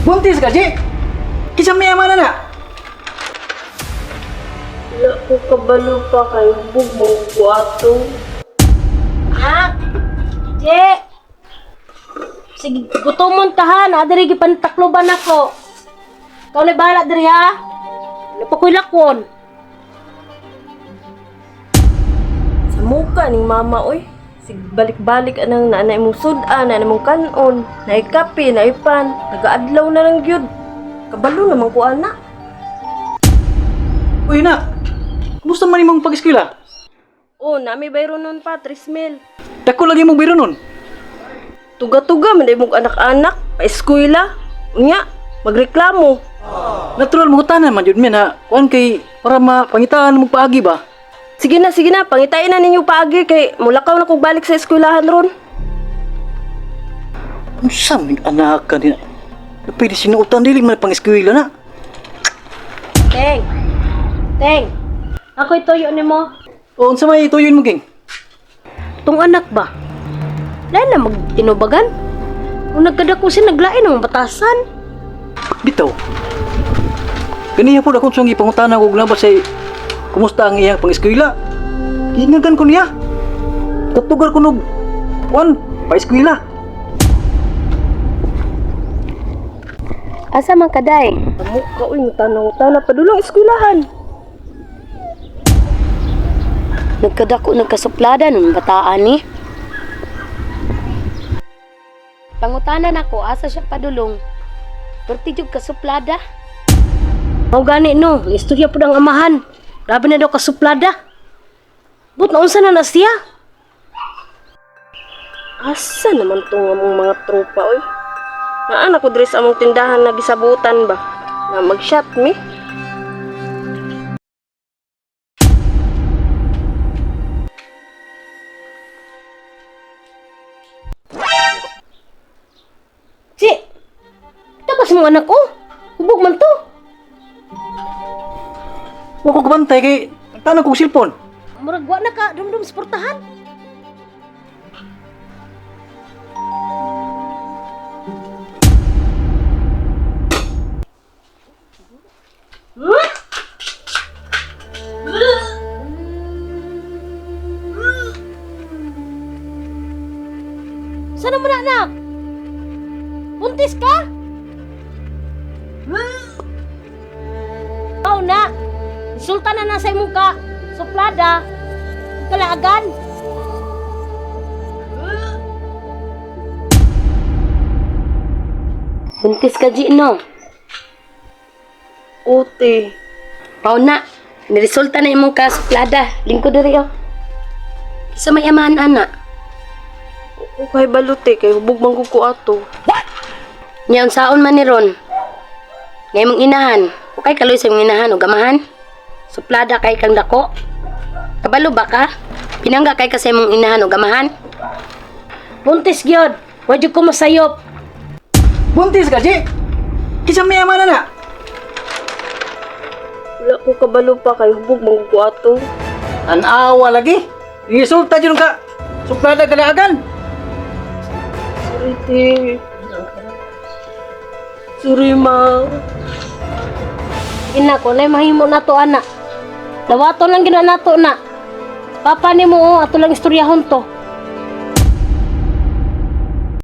Buntis ka, Ji! Kinsa may ama na na? Wala ko kabalo pa kay hubog mo ko ato. Ha? Je! Sige, gutomon ta ha. Naadiri gipantakloban ako. Ikaw na bahala diri ha. Wala pa ko'y lakwon. Sa muka ning mama oy. Sig balik-balik anang naanay mong sudan, naanay mong kanon, naay kape, naay pan, nagaadlaw na lang gyud. Kabalo naman ko ana. Uy, nak! Kumusta man imong pag-eskwela? Oh, nami bayro nun pa, 3 mil. Dako lagi mong biro nun. Tuga-tuga man mong anak-anak, pa-eskwela. Unya, magreklamo. Natural mo tanan man jud mi na kuan kay para mapangitaan mo paagi ba. Sige na, pangitain na ninyo paagi kay mulakaw na kog balik sa eskwelahan ron. Unsa man anak ka nila? Pwede sinuotan dili man pang eskwela na. Teng! Teng! Ako'y tuyo nimo. O unsa may tuyon mo ging? Tong anak ba? Lain na magtinubagan. Kung nagkadako siya, naglain ang batasan. Bitaw. Kaniya po akong siyang ipangutana og nabas say kumusta ang iyang pang-eskwela. Giingagan ko niya. Katugar ko nog kuan pa-eskwela. Asa man kaday? Sa muka oy, mutanaw-tana padulong eskwelahan. Nagkadako, nagkasuplada ng bataan ni. Pangutanan ako, asa siya padulong. Perti jud kasuplada. Mao gani no, istorya pud ang amahan. Grabe na daw kasuplada. But naunsa na na siya? Asa naman to nga mong mga tropa oy? Naan ako diri sa among tindahan na gisabutan ba? Na mag-shot mi? Si, ito sa mga anak ko. Hubog man to. Wa ko kabantay kay nagtanong kog cellphone. Murag wa na ka, dumdum sa portahan. Sana mo na, anak? Buntis ka? Ikaw na. Insulta na na sa imong ka. Suplada. Kalaagan. Buntis ka, G, no? Ute. Pao na. Niresulta na imong ka, suplada. Lingkod diri, oh. Sa may amahan, ana. Okay balute kay hubog man ko ato. Nya unsaon man ni ron? Nga imong inahan. Okay kaloy sa imong inahan o gamahan? Suplada kay kang dako. Kabalo ba ka? Pinangga kay ka sa imong inahan o gamahan? Buntis gyud. Wa jud ko masayop. Buntis ka, Ji! Kinsa may ama na na? Wala ko kabalo pa kay hubog man ko ato. Tanawa lagi. Insulta jud ka. Suplada kalaagan. Sorry te. Sorry ma. Ina ko nay mahimo nato ana. Dawaton lang gina nato na. Papa nimo oh, ato lang istoryahon to.